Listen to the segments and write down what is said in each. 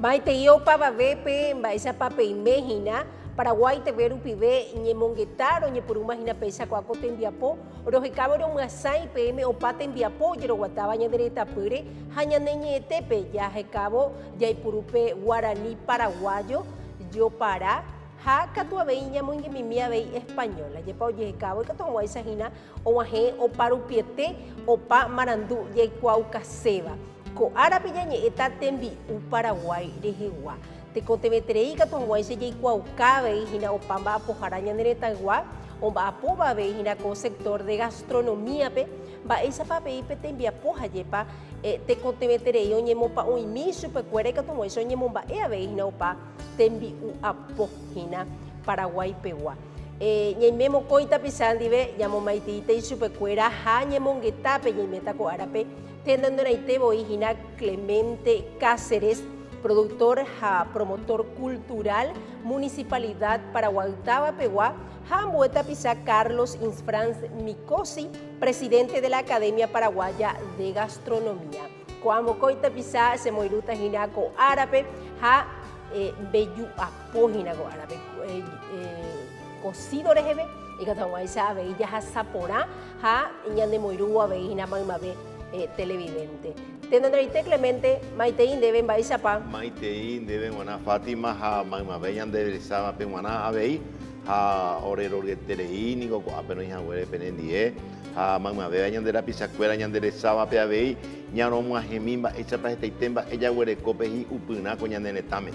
Maitei opavavépe mba'éichapa peime hína, Paraguái TV rupive ñemongeta roñepyrũma hína péicha ko'ã ko tembiapo, rohekávo romyasãi peẽme opa tembiapo ojeroguatáva ñande retãpýre ha ñane ñe'ẽtépe jahekávo jaipuru pe guarani paraguayo jopara ha katu avei ñamoingemimi avei español. Ajépa ojehekávo ikatu hag̃uáicha hína og̃uahẽ oparupiete opa marandu jaikuaaukaséva. Ko árape ñañe'ẽta tembi'u Paraguái rehegua. Tekotevẽterei katu hag̃uáicha jaikuaauka avei hína opa mba'apohára ñane retãygua, omba'apóva avei hína ko sector de gastronomía-pe, mba'éichapa avei pe tembiapo ha jepa tekotevẽterei oñemopa'ũimi chupekuéra ikatu hag̃uáicha oñemomba'e avei hína opa tembi'u apo hína Paraguaipegua. Ñaime mokõi tapicha ndive ñamomaiteíta ichupekuéra ha ñemongetápe ñaiméta ko árape Tenonderãite voi hína Clemente Cáceres, productor ha promotor cultural Municipalidad Paraguay táva pegua, ha ambue tapicha Carlos Insfrán Micozzi, presidente de la Academia Paraguaya de Gastronomía. Ko'ã mokõi tapicha chemoirũta hína ko árape ha mbeju apo hína ko árape cocido reheve, ikatu hag̃uáicha avei jahasa porã ha ñanemoirũvo avei hína maymave televidente. Tenonderãite Clemente, maitei ndéve mba'éichapa? Maitei ndéve g̃uarã Fátima ha maymave ñanderesávape g̃uarã avei ha ore roryeterei niko ko'ápe roĩ haguére penendie ha maymavéva ñande rapichakuéra ñanderesávape avei ñaromyahẽmi mba'éichapa hetaite mba'e jaguereko pe hi'upyrã ko ñane retãme.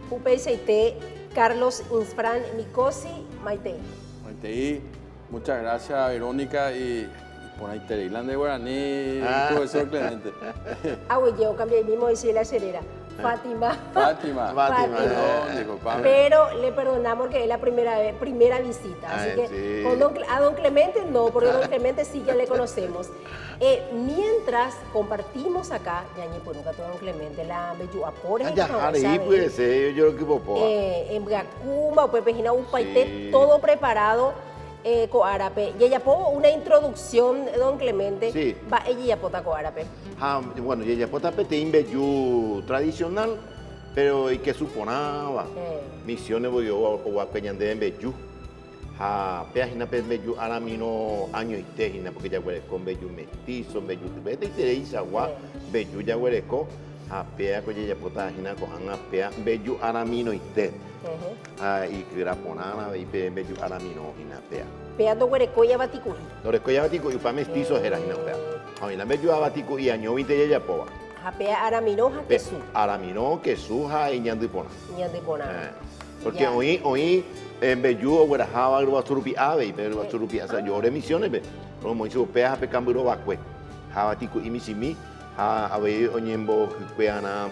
Upeichaite, Carlos Insfrán Micozzi, maitei. Maitei. Muchas gracias Verónica y iporãiterei la nde guarani profesor Clemente. Aguyje okambiaimímo oiche la che réra. Fátima. Fátima. Fátima. Perdón, disculpame. Pero le perdonamos porque es la primera vez, primera visita. Así Ay, que sí. con don, a don Clemente no, porque don Clemente sí ya le conocemos. Mientras compartimos acá, ñañepyrũka don Clemente la mbeju'apóre Ah, ya, heta ahí puede ser, yo creo que popoa. En Byakúma, upépe hína upaite Sí. todo preparado ko árape. Jajapo una introducción, don Clemente, Sí. mba'e jajapóta ko árape. Ha, bueno, jajapóta peteĩ mbeju tradicional, pero ikesu porãva. Misiones voi oguapy ñandéve mbeju. Ha péa hína pe mbeju aramirõ añoite hína, porque jaguereko mbeju mestizo, mbeju hetaitereichagua mbeju jaguereko, ha péa ko jajapóta hína ko'ág̃a péa mbeju aramirõite. Ha ikyra porãrã avei pe mbeju aramirõ hína péa. Péa ndoguerekói avatiku'i. Ndorekói avatiku'i, upa mestizo héra hína upéva. Ha oĩna mbeju avatiku'i añóvinte jajapóva. Ha péa aramirõ ha kesu. Aramirõ, kesu ha iñandy porã. Iñandy porã. Porque oĩ, oĩ mbeju ogueraháva yryguasu rupi'a avei, pe yryguasu rupi'a sa'yju ore misiones-pe, romoĩ chupe ha pe kamby rovakue, ha avatiku'i michĩmi, ha avei oñembohykue'arã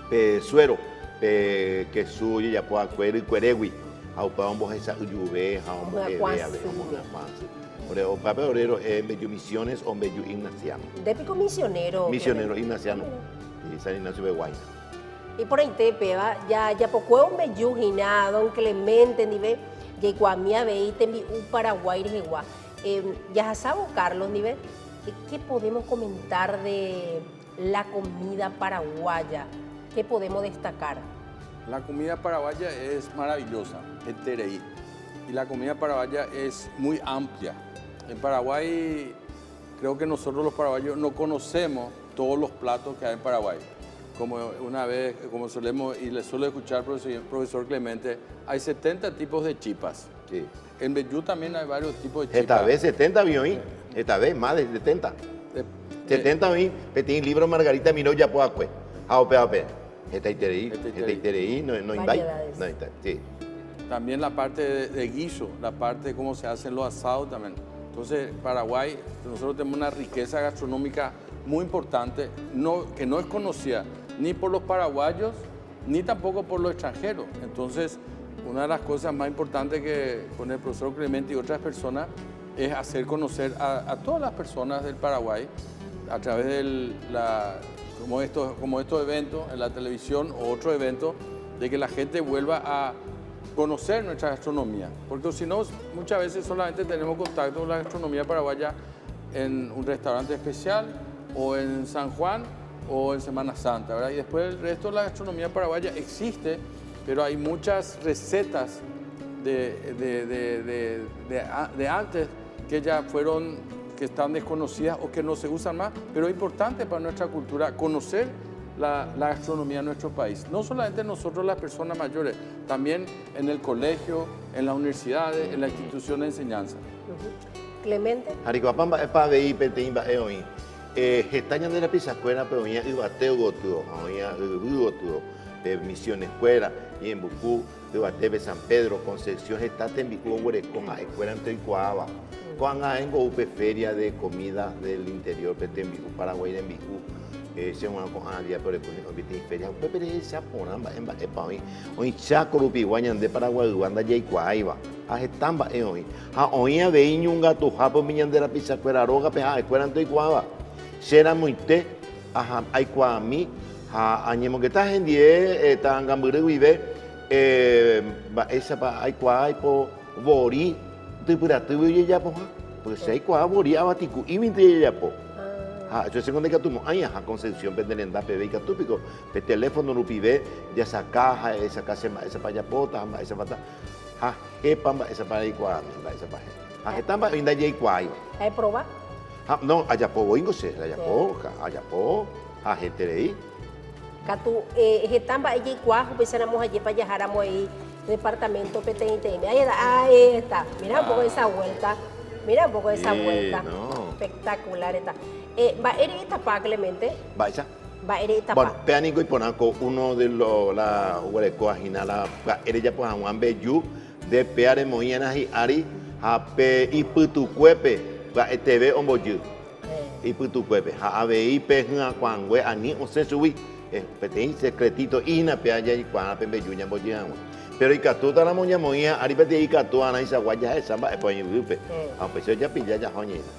pe suero, pe kesu ojejapo va'ekue rykuerégui, ha upéva ombohesa'yjuve ha omboheve avei, omohyakuã asy. Ore upévape ore ro'e mbeju misiones o mbeju ignaciano. Nde piko misionero? Misionero ignaciano, San Ignacio pegua hína. Iporãite péva, jajapokuévo mbeju hína don Clemente ndive, jaikuaami avei tembi'u Paraguái rehegua. Jahasávo Carlos ndive, qué podemos comentar de la comida paraguaya? Qué podemos destacar? La comida paraguaya es maravillosa, heterei. Y la comida paraguaya es muy amplia. En Paraguay, creo que nosotros los paraguayos no conocemos todos los platos que hay en Paraguay. Como una vez, como solemos, y le suelo escuchar profesor Clemente, hay 70 tipos de chipas. Sí. En Mbejú también hay varios tipos de chipas. Esta vez 70 vi oí, esta vez más de 70. 70 vi, peteĩ libro Margarita Miró japo akue. Ha ope ape. Hetaiterei, hetaiterei, no, no imbái. Variedades. No, está, sí. También la parte de guiso, la parte de cómo se hacen los asados también. Entonces, Paraguay, nosotros tenemos una riqueza gastronómica muy importante, no, que no es conocida ni por los paraguayos, ni tampoco por los extranjeros. Entonces, una de las cosas más importantes que con el profesor Clemente y otras personas es hacer conocer a todas las personas del Paraguay a través de la, como estos, como estos eventos en la televisión o otros eventos, de que la gente vuelva a conocer nuestra gastronomía, porque si no, muchas veces solamente tenemos contacto con la gastronomía paraguaya en un restaurante especial o en San Juan o en Semana Santa, ¿verdad? Y después el resto de la gastronomía paraguaya existe, pero hay muchas recetas de, de, de, de antes que ya fueron, que están desconocidas o que no se usan más, pero es importante para nuestra cultura conocer la, la gastronomía de nuestro país. No solamente nosotros las personas mayores, también en el colegio, en las universidades, en la institución de enseñanza. Clemente. Jarikuapa mba'épa avei peteĩ mba'e oĩ. Heta ñande rapichakuérape oĩva yvate gotyo ha oĩva yvy gotyo, pe Misiones-kuéra, Ñembuku, yvatépe San Pedro, Concepción heta tembi'u oguereko ha'ekuérante oikuaáva. Ko'ág̃a aéngo upe Feria de Comida del Interior pe tembi'u Paraguái rembi'u che g̃uarã ko'ã díape oreko oĩ peteĩ feria upépe rehecha porã mba'e mba'épa oĩ. Oĩ Chaco rupigua ñande Paraguaygua ndajaikuaáiva ha heta mba'e oĩ. Ha oĩ avei ñongatuhápe umi ñande rapichakuéra rógape ha'ekuérante oikuaáva. Che ramoite aha aikuaami ha añemongeta hendie ta'angambyry guive mba'éichapa aikuaa aipo vori typyratýgui ojejapoha. Porque che aikuaa vori avatiku'íguinte ojejapo. Ha che chéngo ndaikatumo'ãi aha Concepción pende renda peve ikatu piko pe teléfono rupive jasaka ha ehechaka che mba'éichapa ajapóta ha mba'éichapa Ha hépa mba'éichapa reikuaami, mba'éichapa he. Ha heta mba'e oĩ ndajaikuaáiva. Ha eprova? Ha, no, ajapo voíngo che, ajapo, ajapo, ha heterei. Katu heta mba'e jaikuaa upéicharamo ha jepa jaháramo ei departamento peteĩteĩme. Ahí está, ahí está. Mira un poco esa vuelta. Mira un poco esa vuelta. No. Espectacular está. Mba'ére etapa, Clemente? Mba'éicha? Mba'ére etapa? Bueno, péva niko iporã ko uno de lo la oguerekóva hína la pya'e rejapo hag̃ua mbeju, nde péva remoĩ'arã hi'ári ha pe ipytukuépe pya'eteve ombojy. Ipytukuépe. Ha avei pe hyakuãngue ani osẽ chugui. Peteĩ secretito hína péva jaikuaarã pe mbeju ñambojy hag̃ua. Péro ikatútaramo ñamoĩ hi'ári peteĩ ikatu arãichagua jahecha mba'épa oĩ yvýpe. Ha upéicha ojapilla jaha oñe'ẽta.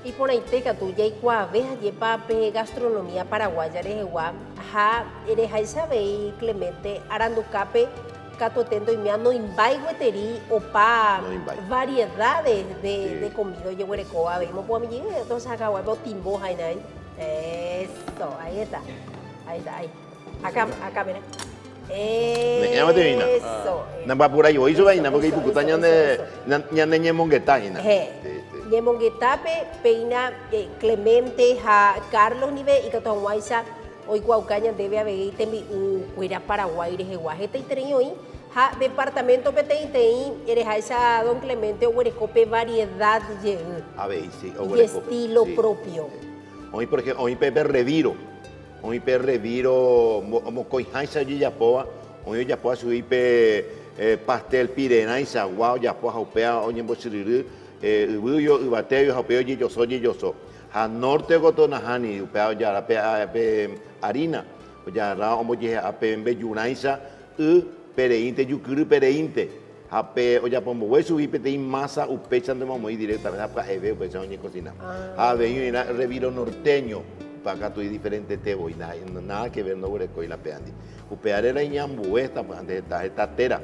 Iporãite katu jaikuaave ajépa pe gastronomía paraguaya rehegua ha ereháicha avei Clemente arandukápe katuete ndoimea noimbái gueteri opa variedades de comida ojeguerekóva avei mopu'ãmi jey entonces akaguápe otimbo háina. Eso, ahí está. Ahí está, ahí. Acá, acá, mira. Eso. Nambapurái voi chupe hína porque ipukuta ñande ñane ñemongeta hína. Ñemongetápe péina Clemente ha Carlos ndive ikatu hag̃uáicha oikuaauka ñandéve avei tembi'u kuéra Paraguái rehegua. Hetaiterei oĩ ha departamento peteĩteĩ ereháicha don Clemente oguereko pe variedad jey. Avei, sí, oguereko. Ijestilo propio. Oĩ, por ejemplo, oĩ pe reviro. Oĩ pe rrevíro mokõiháicha ojejapóva, oĩ ojapóva chugui pe pastel pirerãichagua ojapo ha upéva oñembochyryry yvýguio, yvatéguio ha upéi ojejoso ojejoso. Ha norte gotyo nahániri, upéva ojagarra pe harina, ojagarra ombojehe'a pe mbejurãicha y pereínte, jukyry pereínte, ha pe ojapombogue chugui peteĩ masa upéichante omoĩ directamente ha pya'eve upéicha oñekosina. Ha avei oĩrã rrevíro norteño, upéva katu idiferentete voi, nada que ver ndoguerekói la péandi. Upévare la iñambue sapy'ánte heta, heta téra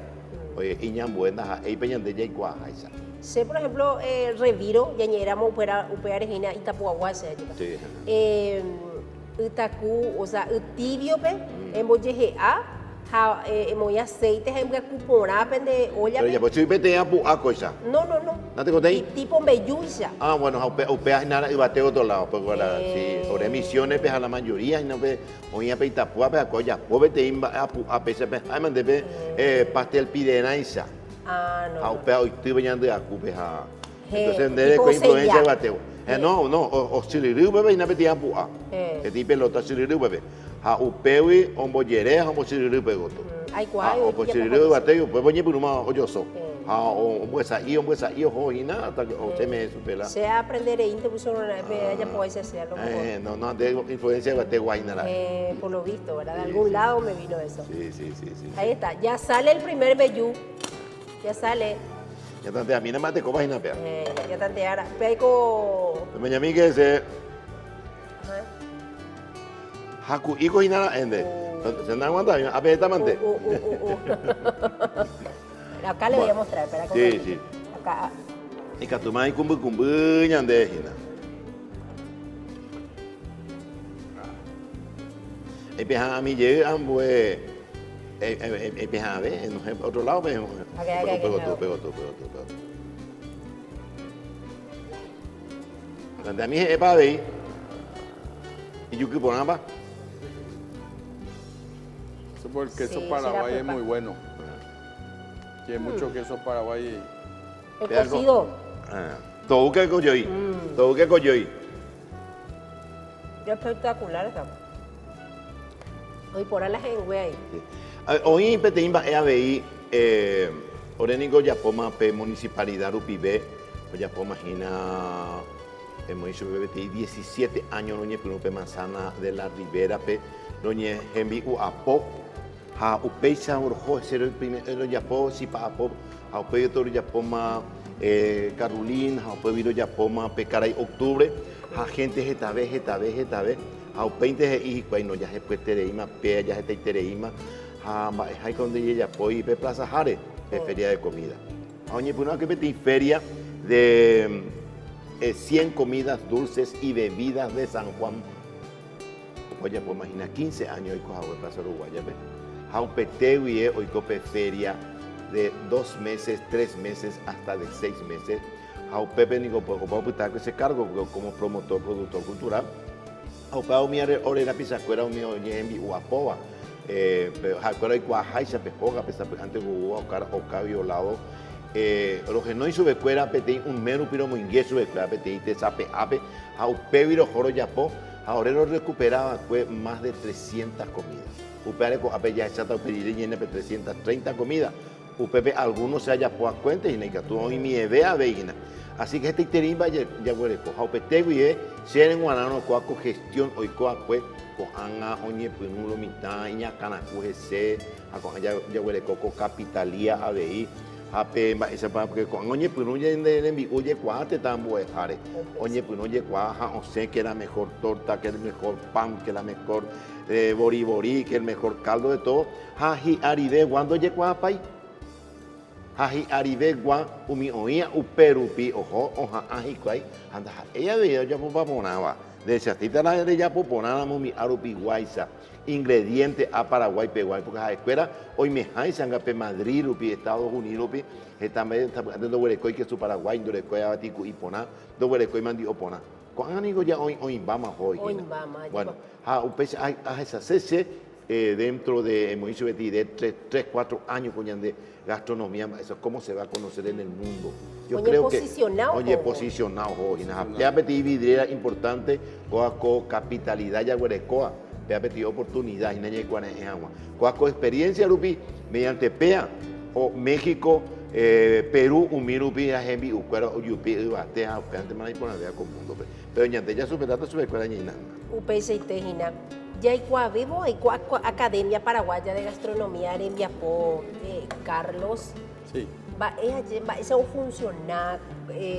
iñambue ndaha'éi pe ñande jaikuaaháicha. Che, por ejemplo, rrevíro ñañe'ẽramo upévare hína Itapuagua che ajépa. Ytaku, o sea, y tibio-pe embojehe'a ha emoĩ aceite ha embyaku porã pende óllape. Pero japo chugui peteĩ apu'a kóicha. No, no, no. Natekotei? Tipo mbejúicha. Ah, bueno, ha upe, upéva hína yvate otro lado, pues, la, sí, ore Misiones-pe ha la mayoría hína upe oĩva pe Itapúape ha ko ojapo peteĩ mba'e apu'a péicha pe ha mante pe pastel piderãicha. Ah, no. Ha upéva oity pe ñandy akúpe ha Entonces nde reko influencia yvatégui. Eh, no, no, ochyryry upépe hína peteĩ apu'a. Peteĩ pelota ochyryry upépe. Ha upégui ombojere ha ombochyryry upe gotyo. Ha ombochyryry yvatégui upépe oñepyrũma ojoso. Ha ombyesa'i, ombyesa'i oho hína hasta que osẽ me'ẽ chupe la. Che aaprende reínte pusororã pe ajapoháicha che a lo mejor. Eh, no, no, nde influencia yvategua hína ra'e. Eh, por lo visto, ¿verdad? De algún lado me vino eso. Sí, sí, sí, sí. Ahí está, ya sale el primer mbeju. Ya sale. Ya tanteamína mba'e tekópa hína péa. Eh, ya tanteára. Péa aiko. Pemeñamíke che. Ha ku'íko hína ra'e nde. Che naguantái, ápe heta mante. Acá le voy a mostrar, espera. Sí, sí. Acá. Ikatúma aikumbykumby ñande hína. Epeha'ãmi jey ambue epeha'ãve enohẽ otro lado pe upe gotyo upe gotyo upe gotyo upe gotyo. Planteami he'épa avei ijuky porãpa. Eso por el queso sí, Paraguay es muy bueno. Tiene mucho queso Paraguay. El cocido. To'úke kojói. To'úke kojói. Espectacular está. Oĩ porã la he'ẽngue ahí. Oĩ peteĩ mba'e avei ore niko ojapóma pe municipalidad rupive, ojapóma hína emoĩ chupe peteĩ 17 áño roñepyrũ pe Manzana de la Rivera-pe roñehembi'u'apo ha upéicha roho hese rojapo chipa'apo ha upéi rojapóma Carrulín ha upégui rojapóma pe Karai Octubre ha gente hetave, hetave, hetave ha upéinte he'i hikuái no jahepyetereíma péa jahetaitereíma ha mba'eháiko ndejejapói pe plaza-háre pe feria de comida. Ha oñepyrũ va'ekue peteĩ feria de 100 comidas dulces y bebidas de San Juan. Opa ojapóma hína 15 áño oiko hague Plaza Uruguaya-pe ha upete guie oiko pe feria de dos meses, tres meses hasta de seis meses ha upépe niko opa opyta va'ekue che cargo como promotor, productor cultural ha upéva umi ore rapichakuéra umi oñehembi'u apóva ha'ekuéra oikuaaháicha pe hógape sapy'ánte oguva oka violado rohenói chupekuéra peteĩ un mes rupi romoinge chupekuéra peteĩ tesape'ápe ha upégui roho rojapo Ha ore rorrekupera va'ekue mas de trescientas komída. Upévare ko'ápe jahecháta upe rire ñaine pe trescientas treinta komída. Upépe algúno che ajapo akuénte hína, ikatu oĩmieve avei hína. Así ke hetaiterei mba'e jaguereko. Ha upete guive chéve g̃uarãrõ kóa ko gestión oiko va'ekue ko'ág̃a oñepyrũ lo mitã iñakãraku hese ha ko'ág̃a jaguereko ko capitalía avei. Ha pe mba'éichapa, pórke ko'ág̃a oñepyrũ ñande rembi'u ojekuaa tetã ambueháre, oñepyrũ ojekuaa ha osẽ ke la mejor torta, ke el mejor pan, ke la mejor vori vori, ke el mejor caldo de todo, ha hi'arivegua ndojekuaapái. Ha hi'arivegua umi oĩva upérupi oho oha'ã hikuái ha ndaha'éi avei ojapopa porãva. Ndehechastíta la rejapo porãramo umi árupi guáicha. Ingrediente a Paraguay pegua, porque ha'ekuéra oimeháicha anga pe Madrid rupi, Estados Unidos rupi, heta mba'e sapy'ánte ndoguerekói kesu Paraguay, ndorekói avati ku'i porã, ndoguerekói mandi'o porã. Ko'ág̃a niko ja oĩ oĩmbáma hói hína. Oĩmbáma, ajépa. Bueno, ha upéicha ahechase che dentro de emoĩ chupe tire tres, tres, cuatro años ko ñande gastronomía mba'éicha, cómo se va a conocer en el mundo. Yo creo que Oñeposiciona ohóvo. Oñeposiciona ohóvo hína. Ha péa peteĩ vidriera importante kóa ko capitalidad jaguerekóva, péa peteĩ oportunidad hína ñaikuare'ẽ hag̃ua. Kóa ko experiencia rupi, mediante péa, o México, Perú umi rupi ha hembi'ukuéra ojupi yvate ha upévantema iporãvéva ko mundo-pe. Pero ñande jasupetáta chupekuéra ñainamba. Upeichaite hína. Jaikuaavévo aiko Academia Paraguaya de Gastronomía rembiapo, Carlos. Sí. Mba'e aje, mba'éicha ofunciona,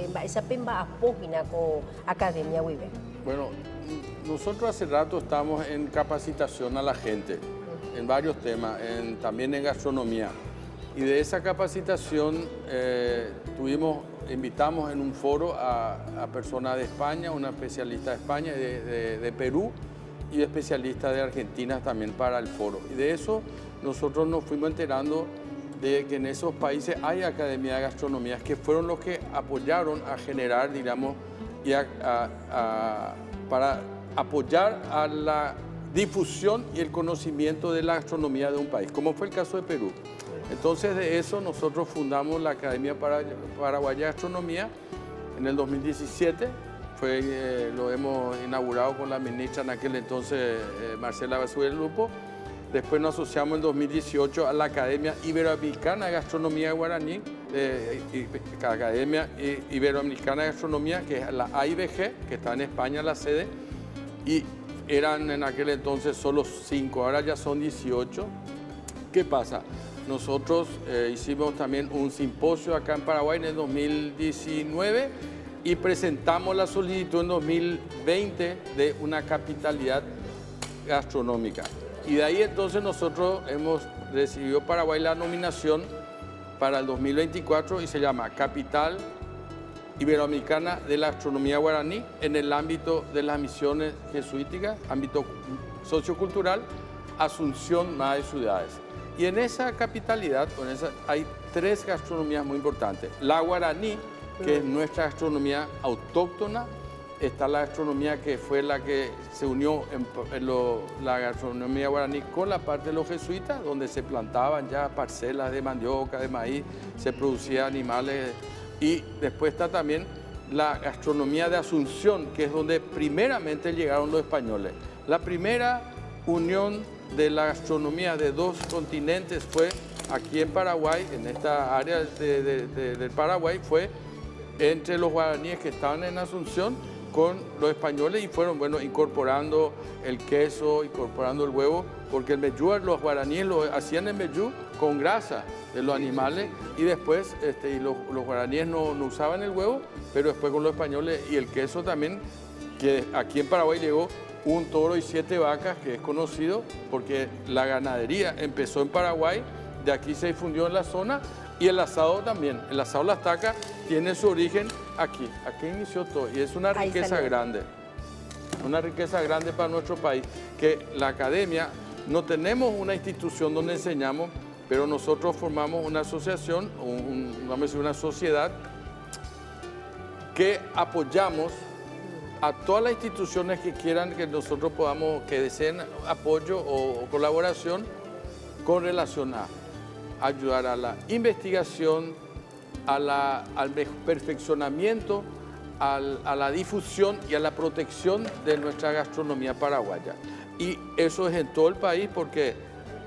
mba'éicha pemba'apo hína ko academia guive? Bueno, nosotros hace rato estamos en capacitación a la gente, en varios temas, en, también en gastronomía. Y de esa capacitación eh, tuvimos, invitamos en un foro a, a personas de España, una especialista de España, de, de, de Perú y especialistas de Argentina también para el foro. Y de eso nosotros nos fuimos enterando de que en esos países hay academias de gastronomía que fueron los que apoyaron a generar, digamos, y a, a, a, para apoyar a la difusión y el conocimiento de la gastronomía de un país, como fue el caso de Perú. Entonces de eso nosotros fundamos la Academia Paraguaya de Gastronomía en el 2017, fue, eh, lo hemos inaugurado con la ministra en aquel entonces, eh, Marcela Bacigalupo. Después nos asociamos en 2018 a la Academia Iberoamericana de Gastronomía Guaraní, eh, Academia Iberoamericana de Gastronomía, que es la AIBG, que está en España la sede, y eran en aquel entonces solo 5, ahora ya son 18. ¿Qué pasa? Nosotros eh, hicimos también un simposio acá en Paraguay en el 2019 y presentamos la solicitud en 2020 de una capitalidad gastronómica. Y de ahí entonces nosotros hemos recibido Paraguay la nominación para el 2024 y se llama Capital Iberoamericana de la Gastronomía Guaraní en el ámbito de las misiones jesuíticas, ámbito sociocultural. Asunción, más de ciudades. Y en esa capitalidad, en esa, hay tres gastronomías muy importantes. La guaraní, que es nuestra gastronomía autóctona, está la gastronomía que fue la que se unió en la gastronomía guaraní con la parte de los jesuitas, donde se plantaban ya parcelas de mandioca, de maíz, se producían animales. Y después está también la gastronomía de Asunción, que es donde primeramente llegaron los españoles. La primera unión de la gastronomía de dos continentes fue aquí en Paraguay, en esta área del Paraguay, fue entre los guaraníes que estaban en Asunción con los españoles y fueron, bueno, incorporando el queso, incorporando el huevo, porque el mbejú, los guaraníes lo hacían en mbejú con grasa de los animales y después y los guaraníes no usaban el huevo, pero después con los españoles y el queso también, que aquí en Paraguay llegó un toro y 7 vacas, que es conocido porque la ganadería empezó en Paraguay, de aquí se difundió en la zona, y el asado también, el asado La Estaca tiene su origen aquí, aquí inició todo, y es una riqueza grande, una riqueza grande para nuestro país, que la academia, no tenemos una institución donde enseñamos, pero nosotros formamos una asociación, vamos a decir una sociedad, que apoyamos a todas las instituciones que quieran que nosotros podamos, que deseen apoyo o colaboración con relación a ayudar a la investigación, al perfeccionamiento, a la difusión y a la protección de nuestra gastronomía paraguaya. Y eso es en todo el país porque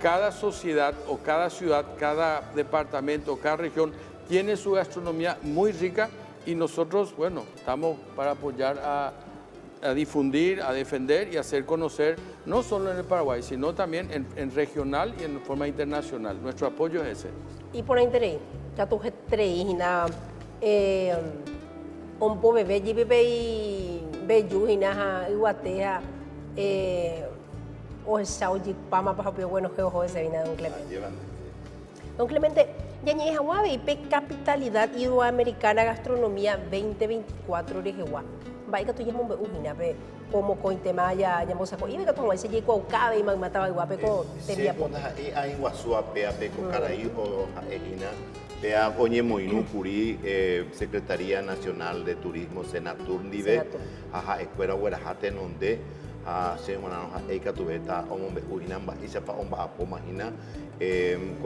cada sociedad o cada ciudad, cada departamento, cada región tiene su gastronomía muy rica y nosotros, bueno, estamos para apoyar a difundir, a defender y hacer conocer, no solo en el Paraguay, sino también en regional y en forma internacional. Nuestro apoyo es ese. Y por interés, ya tú tres, un bebé, bebé y bellu, y naja, y guateja, o esa pama para bueno que ojo ese vino don Clemente. Don Clemente, ya ñe y capitalidad iberoamericana gastronomía 2024 rehegua. Vaya que tú ya ujina pe como cointema ya ya mosaco y que como ese llego cabe y mataba igual pe tenía po. Ahí guasua pe pe caraí o ejina pe oñe moinu curi Secretaría Nacional de Turismo Senatur nive ajá escuela guarajate nonde a se bueno eka tuveta omombe ujina mba isapa omba apo mahina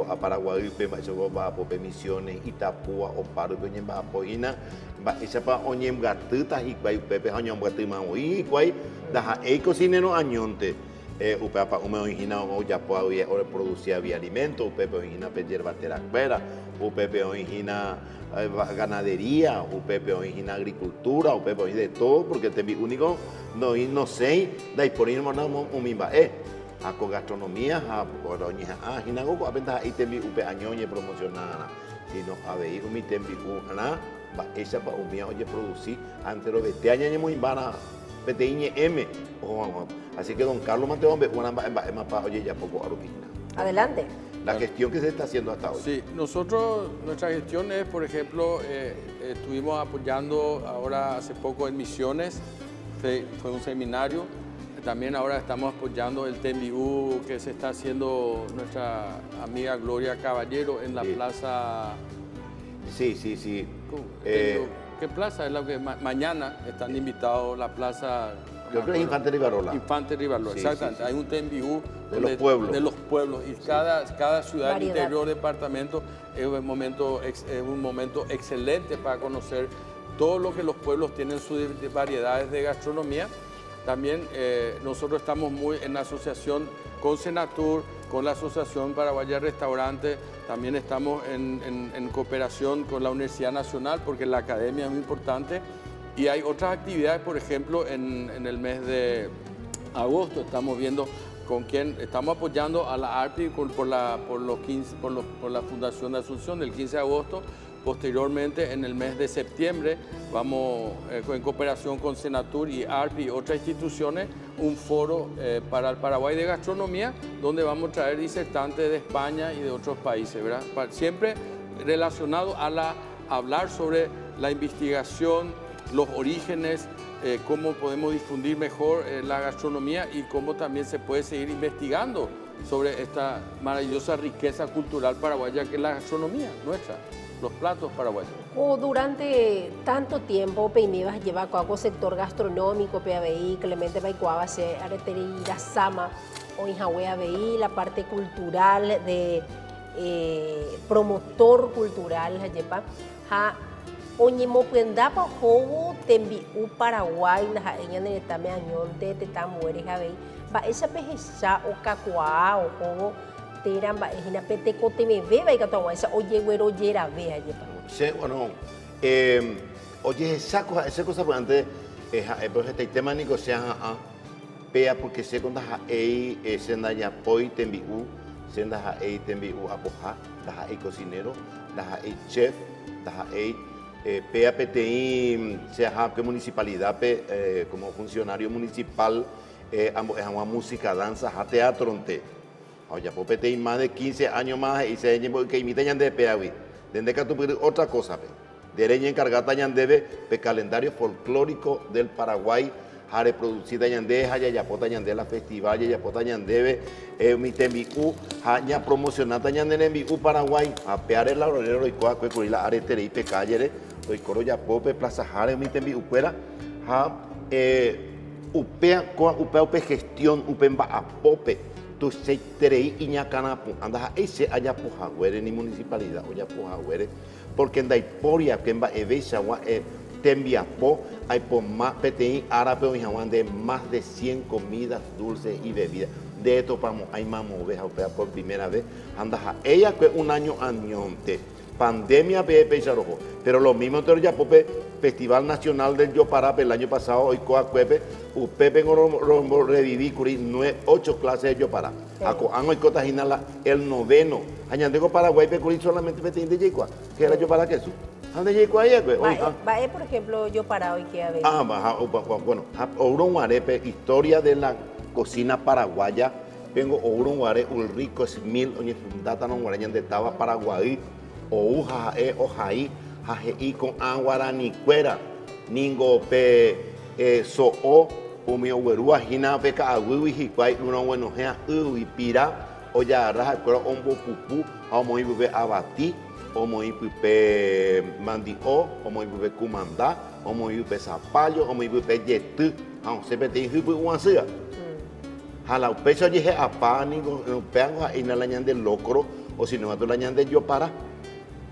a Paraguay pe ba ba apo pe Misiones Itapúa o Paro pe ñemba apo ina ba isapa oñemgatýta hikuái upépe ha oñombyatýma oĩ hikuái ndaha'éi cocinero añónte upe apa'ũme oĩhína ojapo oreproducía vi alimento upépe oĩhína pe yerbaterakuéra upépe oĩhína ganadería upépe oĩhína agricultura upépe oĩ de todo porque tembi'u niko nosẽi ndaipóri umi mba'e ha ko gastronomía ha oñeha'ã hína ko'ápe ndaha'éi tembi'u pe año oñepromocionarã sino avei umi tembi'urã mba'éichapa umía ojeproduci anterovete añañemoĩmbára peteĩ ñe'ẽme oho. Así que don Carlos Mateo mba'e mba'e ojejapo ko'a rupi. Adelante. La gestión que se está haciendo hasta hoy. Sí, nosotros, nuestra gestión es, por ejemplo, estuvimos apoyando ahora hace poco en Misiones, fue un seminario. También ahora estamos apoyando el tembi'u que se está haciendo nuestra amiga Gloria Caballero en la plaza. Sí, sí, sí. ¿Qué plaza es la que mañana están invitados? La plaza... Creo que es Infante Rivarola. Infante Rivarola, sí, exactamente. Sí, sí. Hay un tembi'u de los pueblos. De los pueblos. Y cada ciudad del interior, departamento, es un momento excelente para conocer todo lo que los pueblos tienen, sus variedades de gastronomía. También nosotros estamos muy en asociación con Senatur, con la Asociación Paraguaya de Restaurantes, también estamos en cooperación con la Universidad Nacional, porque la academia es muy importante. Y hay otras actividades, por ejemplo, en el mes de agosto estamos viendo con quién estamos apoyando a la ARPI por la Fundación de Asunción del 15 de agosto. Posteriormente, en el mes de septiembre, vamos en cooperación con Senatur y ARPI y otras instituciones, un foro para el Paraguay de gastronomía, donde vamos a traer disertantes de España y de otros países, ¿verdad? Siempre relacionado a hablar sobre la investigación, los orígenes, eh, cómo podemos difundir mejor eh, la gastronomía y cómo también se puede seguir investigando sobre esta maravillosa riqueza cultural paraguaya que es la gastronomía nuestra, los platos paraguayos. Ko durante tanto tiempo peiméva jeva ko'ã ko sector gastronómico pe avei Clemente vaikuaáva che areterei rasáma oĩ hague avei la parte cultural de promotor cultural jepa ha oñemopyendápa ohóvo tembi'u Paraguái ndaha'éi ñane retãme añónte tetã ambue rehe avei mba'éicha pehecha okakuaa ohóvo térã mba'e hína pe tekotevẽvéva ikatu hag̃uáicha ojeguerojerave ajépa. Che, bueno, ojehecha ko ha'e che ko sapy'ánte ha'e pero hetaitéma niko che aha'ã péa porque che ko ndaha'éi che ndajapói tembi'u, che ndaha'éi tembi'u apoha, ndaha'éi cocinero, ndaha'éi chef, ndaha'éi péa peteĩ che aha pe municipalidad-pe como funcionario municipal ambo'e hag̃ua música, danza ha teatro-nte. Ha ojapo peteĩ más de quince áñoma he'i che ñemboykeimíta ñande péagui, nde ndekatupyry ótra kósape. Nde reñenkargáta ñandéve pe calendario folclórico del Paraguay ha reproducíta ñande ha jajapóta ñande la festival, jajapóta ñandéve umi tembi'u ha ñapromocionáta ñane rembi'u Paraguay. Ha péare la ore roiko va'ekue kuri la areterei pe cállere, roiko rojapo pe plazaháre umi tembi'ukuéra ha upéa kóa upéa upe gestión upe mba'apópe tuichaiterei iñakãrapu'ã ndaha'éi che ajapo haguére ni municipalidad ojapo haguére Pórke ndaipóri akue mba'eveichagua tembiapo aipoma peteĩ árape oĩ hag̃ua nde más de cien comidas dulces y bebidas. Nde etopamo'ãi mamove ha upéva por primera vez ha ndaha'éi akue un año añónte. Pandemia peve péicha roho. Pero lo mismo nte rojapo pe Festival Nacional del Jopara pe el año pasado oiko akuépe, upépengo romborrevivi kuri ocho clases de Jopara. Ha ko'ág̃a oikóta hína la el noveno. Ha ñande ko Paraguáipe kuri solamente peteĩnte jaikuaa, que era jopara kesu. Ha ndajaikuaái va'ekue, oĩha. Mba'e, por ejemplo, jopara oike avei? Ah, ha, bueno, ha oúrõ guare pe historia de la cocina paraguaya, péngo oúrõ guare Ulrico Schmill oñefundátarõ guare ñande táva Paraguay, ou ha ha'e ohai ha he'i ko'ã guaranikuéra ningo pe So'o umi oguerúva hína pe ka'aguýgui hikuái ýrõ oguenohẽa ýgui pira ojagarra ha'ekuéra ombopupu ha omoĩ pype avati, omoĩ pype mandi'o, omoĩ pype kumanda, omoĩ pype zapallo, omoĩ pype jety ha osẽ peteĩ hypy'ũasýva. Ha la upéicha ojehe'apa ningo upévango ha'éina la ñande locro o si no katu la ñande jopara.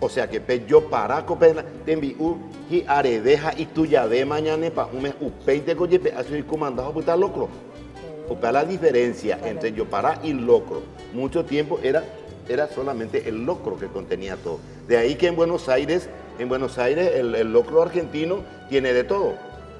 O sea que pe jopara ko pe tembi'u hi'areve ha itujavéma ñane pa'ũme upéinteko jepe'a chugui kumanda ha opyta locro. Upéva la diferencia entre jopara y locro. Mucho tiempo era, era solamente el locro que contenía todo. De ahí que en Buenos Aires, en Buenos Aires el, el locro argentino tiene de todo,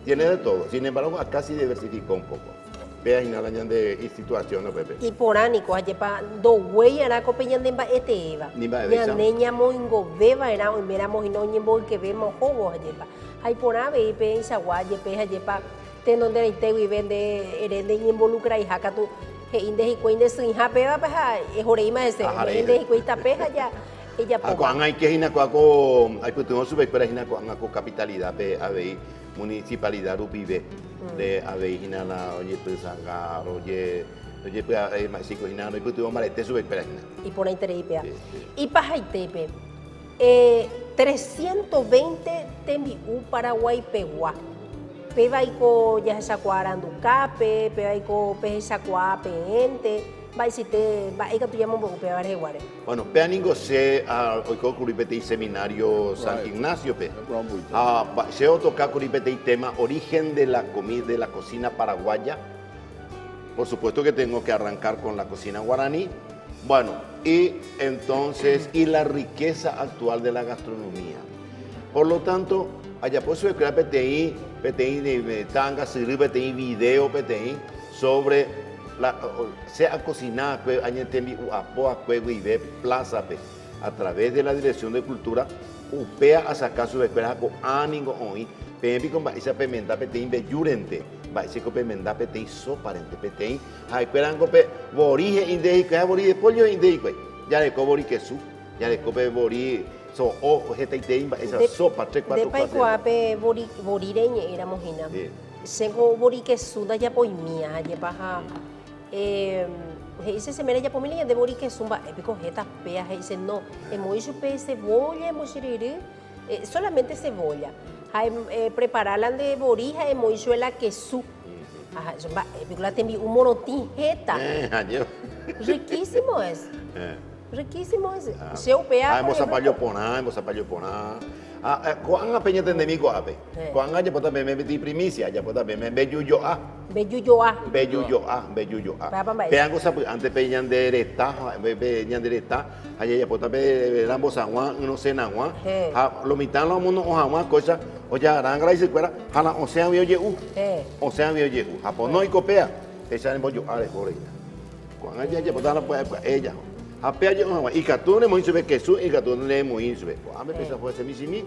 tiene de todo. Sin embargo, acá sí diversificó un poco. Péa hína la ñande isituasión upépe. Iporã niko, ajépa ndoguéi arã ko pe ñande mba'e teéva. Ni mba'evéicha. Ñande ñamoingovéva va'erã oiméramo hína oñemboykevéma ohóvo, ajépa. Ha iporã avei peẽichagua jepe, ajépa tenonderãite guive nde ere nde iñinvolucraiha katu he'i nde hikuái nde sỹiha pévape ha ehoreíma hese, ome'ẽ nde hikuái tape ha ja ejapóma. Ha ko'ág̃a aike hína ko'a ko aipytyvõ chupekuéra hína ko'ág̃a ko capitalidad-pe avei. Municipalidad rupive nde avei hína la oñepysanga roje rojepy'a'e ma'isiko hína roipytyvõ mbarete chupekuéra hína. Iporãiterei péa. Ipahaitépe, 320 tembi'u Paraguaipegua. Pévaiko jahechakuaa arandukápe, pévaiko pehechakuaa peẽnte, mba'eichaite, mba'e ikatu ñamombe'u péva reheguáre. Bueno, péa ningo che oiko kuri peteĩ seminario San Ignacio-pe. Ha che otoka kuri peteĩ tema origen de la comida, de la cocina paraguaya. Por supuesto que tengo que arrancar con la cocina guaraní. Bueno, y entonces, y la riqueza actual de la gastronomía. Por lo tanto, ajapo chupekuéra peteĩ, peteĩ tanga syry, peteĩ video peteĩ sobre La che akosina akue añetembi'u'apo akue guive plaza-pe a través de la Dirección de Cultura, upéa asaka chupekuéra ha ko'ã ningo oĩ, peẽ piko mba'éicha pemenda peteĩ mbejúrente, mba'éichaiko pemenda peteĩ sóparente, peteĩ ha'ekuéra niko pe vori he'i nde hikuái ha vori de pollo he'i nde hikuái, jareko vori kesu, jareko pe vori so'o hetaiterei mba'éicha sópa, tres, cuatro Ndépa clases de eikuaa pe vori, vori reñe'ẽramo hína? Sí. Chéngo vorikesu ndajapoimía, ajépa ha he'ise che ména ejapomína ñande vorikesu mba'e piko héta péa, he'ise no, emoĩ chupe cebolla, emochyryry, solamente cebolla, ha eprepara la nde vori ha emoĩ chupe la kesu. Ha ha'e chupe mba'e piko la tembi'u morotĩ héta. Riquísimo es. Riquísimo es. Che upéa. Ha embosapallo porã, embosapallo porã. Ha ko'ág̃a peñatendemi ko'ápe. Ko'ág̃a ajapóta peẽme peteĩ primicia, ajapóta peẽme mbejujo'a. Mbejujo'a. Mbejujo'a, mbejujo'a. Péango sapy'ánte pe ñande reta, pe ñande reta ha jajapóta pe rambosag̃ua ỹrõ cenag̃ua ha lo mitã la omono'õ hag̃ua kóicha ojagarã isykuéra ha la osẽagui oje'u. Osẽagui oje'u. Ha pono oiko péa, péicha rembojo'a reho reína. Ko'ág̃a jajapóta la pya'e pya'e jaho. Ha pe aje'o hag̃ua, ikatu remoĩ chupe kesu, ikatu neremoĩ chupe. Ko'ápe péicha fuese michĩmi.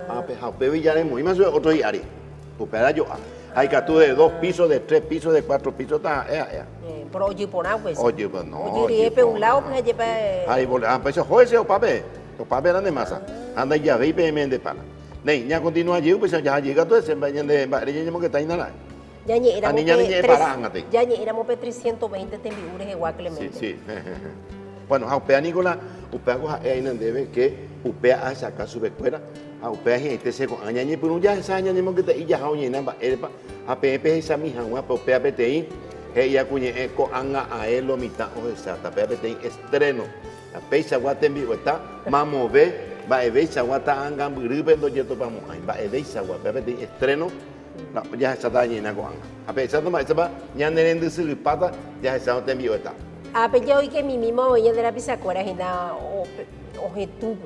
Ápe ha upégui ja remoĩma chupe ótro hi'ári. Upéva jo'a. Ha ikatu de dos pisos, de tres pisos, de cuatro pisos, taha'e ha'éva. Péro ojy porã upéicha. Ojy, no. Ojy rire pe un lado, pe jepe. Ha ivole, ha péicha oho hese opápe. Opápe la nde masa. Ha ndaijavéi peẽme nde pana. Néi, ñakontinua jey upéicha jaha jey katu hese mba'e ñande mba'ére ñañemongeta hína ra'e. Ñañe'ẽramo Ani pe ñaneñe'ẽ tres, para ág̃atei. ñañe'ẽramo pe 320 tembi'u rehegua, Sí, Clemente. sí. Bueno, ha upéva niko la, upévako ha'e aína ndéve ke upéva ahechauka chupekuéra ha upéva hi'ãite che ko'ág̃a ñañepyrũ jahecha ha ñañemongyte'i jaha oñe'ẽna mba'érepa ha peẽ pehechami hag̃ua pe upéva peteĩ he'íva ku ñe'ẽ ko'ág̃a ae lo mitã ohecháta péva peteĩ estreno ha peichagua tembi'ueta mamove mba'eveichagua ta'angambyrýpe ndojetopamo'ãi mba'eveichagua péva peteĩ estreno Jahecháta añeína ko'ág̃a. Ha pehecháta mba'éichapa ñane rendysyrypáta jahechávo tembi'ueta. Ápe jaoike mimíma oĩ ñande rapichakuéra hína ohetũ,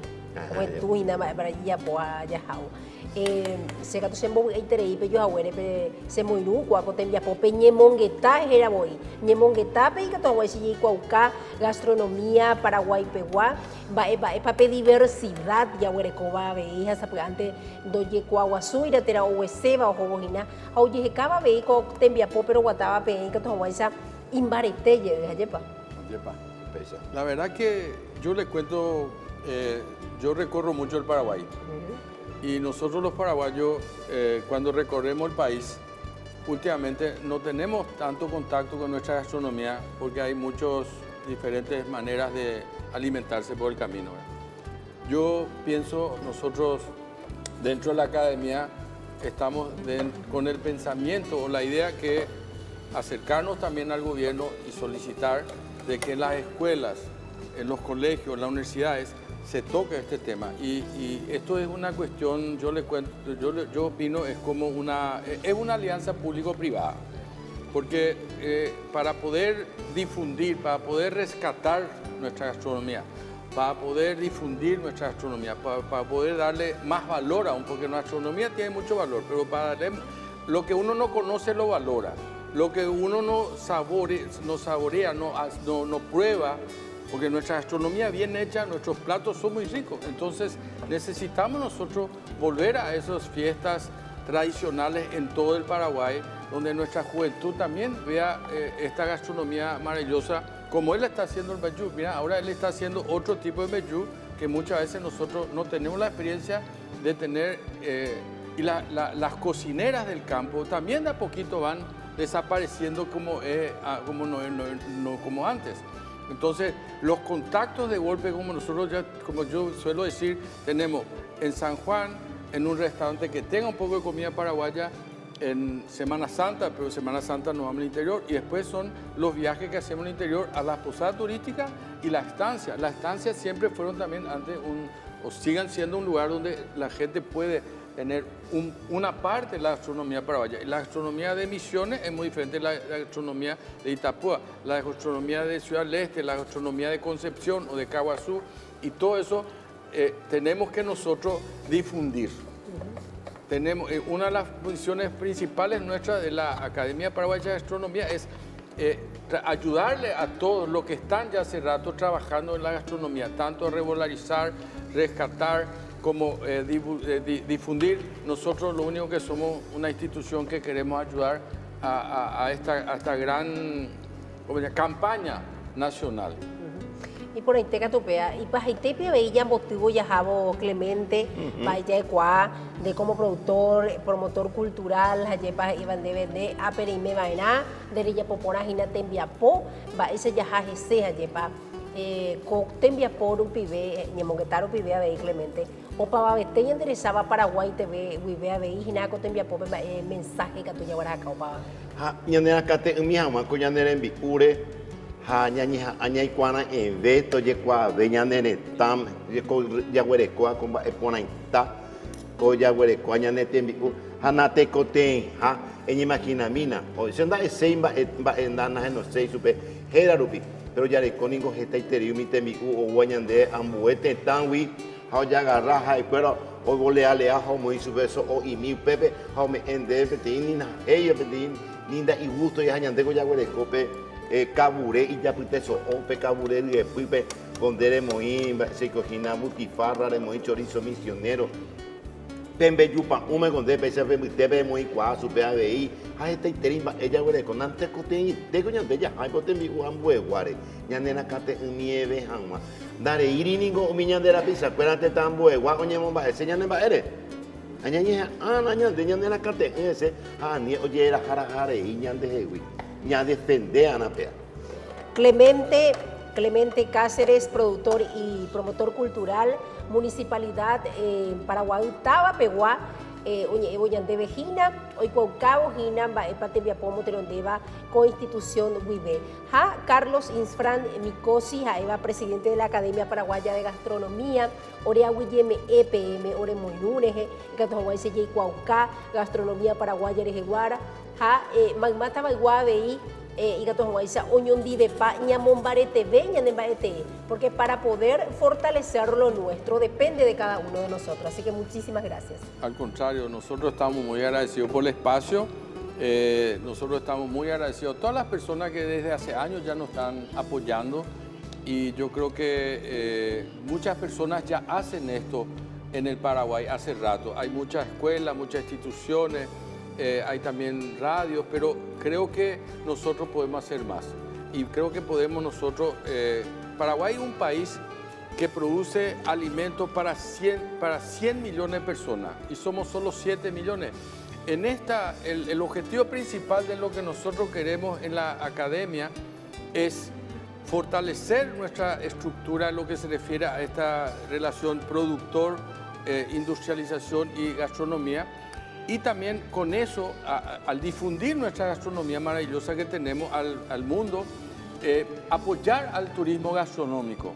ohetũ hína mba'épa jajapo ha jahávo. Che katu chembovy'aiterei pejohaguére pe chemoirũ kua ko tembiapo peñemongeta héra voi. Ñemongetápe ikatu hag̃uáicha jaikuaauka gastronomía Paraguaipegua, Mba'e mba'épa pe diversidad jaguerekóva avei ha sapy'ánte ndojekuaaguasúira térã ogueséva ohóvo hína ha ojehekáva avei ko tembiapópe roguatáva peẽ ikatu hag̃uáicha imbarete jey, ajépa? Ajépa. La verdad que yo le cuento, eh, yo recorro mucho el Paraguay. Y nosotros los paraguayos, eh, cuando recorremos el país, últimamente no tenemos tanto contacto con nuestra gastronomía porque hay muchas diferentes maneras de alimentarse por el camino. Yo pienso, nosotros dentro de la academia estamos con el pensamiento o la idea que acercarnos también al gobierno y solicitar de que en las escuelas, en los colegios, en las universidades, se toque este tema. Y, esto es una cuestión, yo le cuento, yo, yo opino, es como una, es una alianza público-privada. Porque eh, para poder difundir, para poder rescatar nuestra gastronomía, para poder difundir nuestra gastronomía, para, poder darle más valor aún, porque nuestra gastronomía tiene mucho valor, pero para darle, lo que uno no conoce lo valora, lo que uno no, sabore, no saborea, no, no, no prueba, porque nuestra gastronomía bien hecha, nuestros platos son muy ricos. Entonces necesitamos nosotros volver a esas fiestas tradicionales en todo el Paraguay, donde nuestra juventud también vea eh, esta gastronomía maravillosa, como él está haciendo el mbejú. Mira, ahora él está haciendo otro tipo de mbejú que muchas veces nosotros no tenemos la experiencia de tener. Eh, y las cocineras del campo también de a poquito van desapareciendo como, eh, como, no, no, como antes. Entonces, los contactos de golpe, como nosotros ya, como yo suelo decir, tenemos en San Juan, en un restaurante que tenga un poco de comida paraguaya, en Semana Santa, pero Semana Santa no vamos al interior, y después son los viajes que hacemos al interior a las posadas turísticas y la estancia. Las estancias siempre fueron también antes un, o sigan siendo un lugar donde la gente puede tener una parte de la gastronomía paraguaya. La gastronomía de Misiones es muy diferente de la, gastronomía de Itapúa, la gastronomía de Ciudad del Este, la gastronomía de Concepción o de Caguazú, y todo eso eh, tenemos que nosotros difundir. Tenemos, eh, una de las funciones principales nuestras de la Academia Paraguaya de Gastronomía es eh, ayudarle a todos los que están ya hace rato trabajando en la gastronomía, tanto a regularizar, rescatar, como eh, eh, difundir. Nosotros lo único que somos una institución que queremos ayudar a, esta, esta gran campaña nacional. Iporãite katu upéva. Ipahaitépe avei jambotývo jahávo Clemente, mba'e ja'ekuaa nde como productor, promotor cultural ha jepa he'íva ndéve nde ápe reime va'erã, nde rejapo porã hína tembiapo, mba'éicha jaha hese ha jepa ko tembiapo rupive, ñemongeta rupive avei Clemente, opavavete ñande recháva Paraguay TV guive avei hína ko tembiapópe mba'e mensaje katu jaguerahaka opavave. Ha ñanerakate'ỹmi hag̃ua ko ñane rembi'úre ha ñañeha'ã ñaikuaara'ẽve tojekuaave ñane retã ko jaguerekóva ko mba'e porãita ko jaguerekóva ñane tembi'u ha natekotevẽiha eñeimaginamína che nda'eséi mba'e mba'e nahenoséi chupe héra rupi péro jareko ningo hetaiterei umi tembi'u oúva ñande ambue tetãgui ha ojagarra ha'ekuéra ovolealea ha omoĩ chupe so'o'imi upépe ha ome'ẽ ndéve peteĩ ni nahéiva peteĩ ni nda'igústoi ha ñandéko jaguereko pe kavure ijapyte so'o pe kavure ryepýpe ko nde remoĩ mba'éichaiko hína butifarra remoĩ chorizo misionero pe mbeju pa'ũme ko nde péicha pe mbytépe remoĩkuaa chupe avei ha hetaiterei mba'e jaguereko nantekotevẽitéko ñande jaha ko tembi'u ambueguáre ñanerakate'ỹmieve hag̃ua. Ndareíri ningo umi ñande rapichakuéra tetã ambuegua oñemomba'ese ñane mba'ére. Ha ñañeha'ãna ñande ñanerakate'ỹ hese ha ani ojeraharaharei ñandehegui. Ñadefende'arã péa. Clemente Clemente Cáceres, productor y promotor cultural, Municipalidad Paraguaý táva pegua, oñe'ẽvo ñandéve hína, oikuaukávo hína mba'épa tembiapo omotenondéva ko institución guive. Ha Carlos Insfrán Micozzi, ha'éva presidente de la Academia Paraguaya de Gastronomía, ore aguyjeme'ẽ peẽme ore moirũ rehe, ikatu hag̃uáicha jaikuaauka gastronomía paraguaya reheguára ha mayma tavaygua avei ikatu hag̃uáicha oñondivepa ñamombareteve ñane mba'etee, porque para poder fortalecer lo nuestro depende de cada uno de nosotros. Así que muchísimas gracias. Al contrario, nosotros estamos muy agradecidos por el espacio. Nosotros estamos muy agradecidos a todas las personas que desde hace años ya nos están apoyando y yo creo que muchas personas ya hacen esto en el Paraguay hace rato. Hay muchas escuelas, muchas instituciones, hay también radios, pero creo que nosotros podemos hacer más. Y creo que podemos nosotros... Paraguay es un país que produce alimentos para 100 millones de personas y somos solo 7 millones. El objetivo principal de lo que nosotros queremos en la academia es fortalecer nuestra estructura en lo que se refiere a esta relación productor, industrialización y gastronomía. Y también con eso, al difundir nuestra gastronomía maravillosa que tenemos al mundo, apoyar al turismo gastronómico.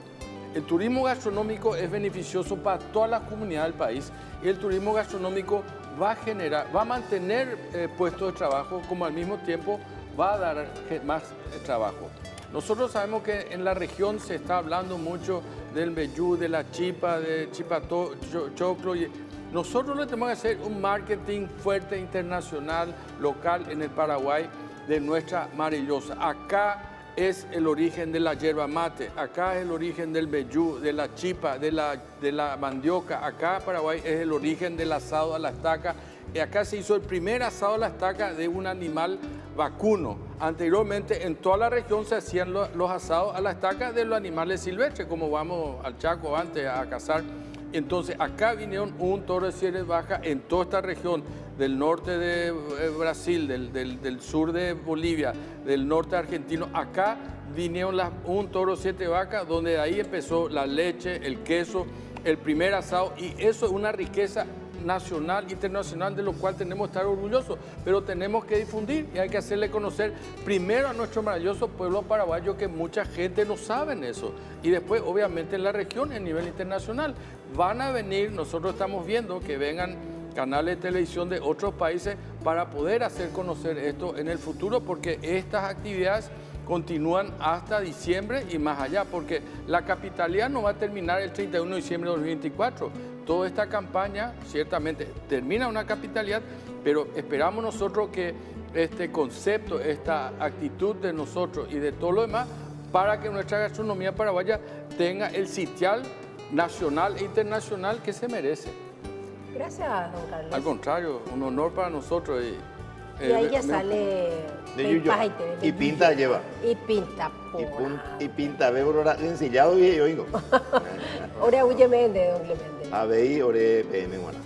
El turismo gastronómico es beneficioso para toda la comunidad del país y el turismo gastronómico va a generar, va a mantener puestos de trabajo, como al mismo tiempo va a dar más trabajo. Nosotros sabemos que en la región se está hablando mucho del mbejú, de la chipa, de chipato, choclo. Y nosotros le tenemos que hacer un marketing fuerte internacional, local en el Paraguay de nuestra maravillosa. Acá es el origen de la yerba mate, acá es el origen del mbejú, de la chipa, de la mandioca, acá Paraguay es el origen del asado a la estaca, y acá se hizo el primer asado a la estaca de un animal vacuno. Anteriormente en toda la región se hacían los asados a la estaca de los animales silvestres, como vamos al Chaco antes a cazar. Entonces acá vinieron un toro de sierra baja en toda esta región, del norte de Brasil, del sur de Bolivia, del norte argentino. Acá vinieron un toro 7 vacas, donde de ahí empezó la leche, el queso, el primer asado, y eso es una riqueza nacional, internacional, de lo cual tenemos que estar orgullosos, pero tenemos que difundir y hay que hacerle conocer primero a nuestro maravilloso pueblo paraguayo, que mucha gente no sabe en eso, y después obviamente en la región, a nivel internacional. Van a venir, nosotros estamos viendo que vengan canales de televisión de otros países para poder hacer conocer esto en el futuro, porque estas actividades continúan hasta diciembre y más allá, porque la capitalidad no va a terminar el 31 de diciembre de 2024. Toda esta campaña ciertamente termina una capitalidad, pero esperamos nosotros que este concepto, esta actitud de nosotros y de todo lo demás, para que nuestra gastronomía paraguaya tenga el sitial nacional e internacional que se merece. Gracias, don Carlos. Al contrario, un honor para nosotros. Y ahí ya sale Ipahaiteve. Ipinta ajéva. Ipinta porã. Ipintave ra'y ensillado he'i oĩko. Ore aguyjeme nde, don Clemente. Avei ore peẽme g̃uarã.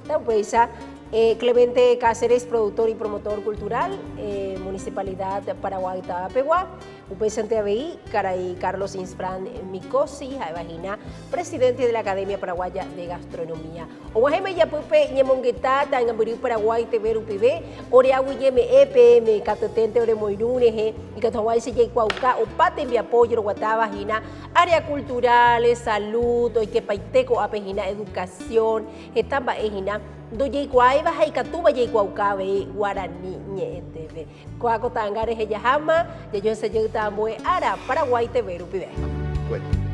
Ta upéicha, Clemente Cáceres, productor y promotor cultural, Municipalidad Paraguay Tavapegua. Upéichante avei, karai Carlos Insfrán Micozzi ha'éva hína presidente de la Academia Paraguaya de Gastronomía. Og̃uahẽma ijapýpe ñemongeta ta'angambyry Paraguay TV rupive, ore aguyjeme'ẽ peẽme katueténte oremoirũ rehe ikatu hag̃uáicha jaikuaauka opa tembiapo ojeroguatáva hína área cultural, salud, oikepaite ko'ápe hína educación, heta mba'e hína ndojeikuaáiva ha ikatúva jaikuaauka avei guarani ñe'ẽtépe. Ko'ã ko ta'anga rehe jaháma, jajohesa jeýta ambue ára Paraguay TV rupive. Bueno.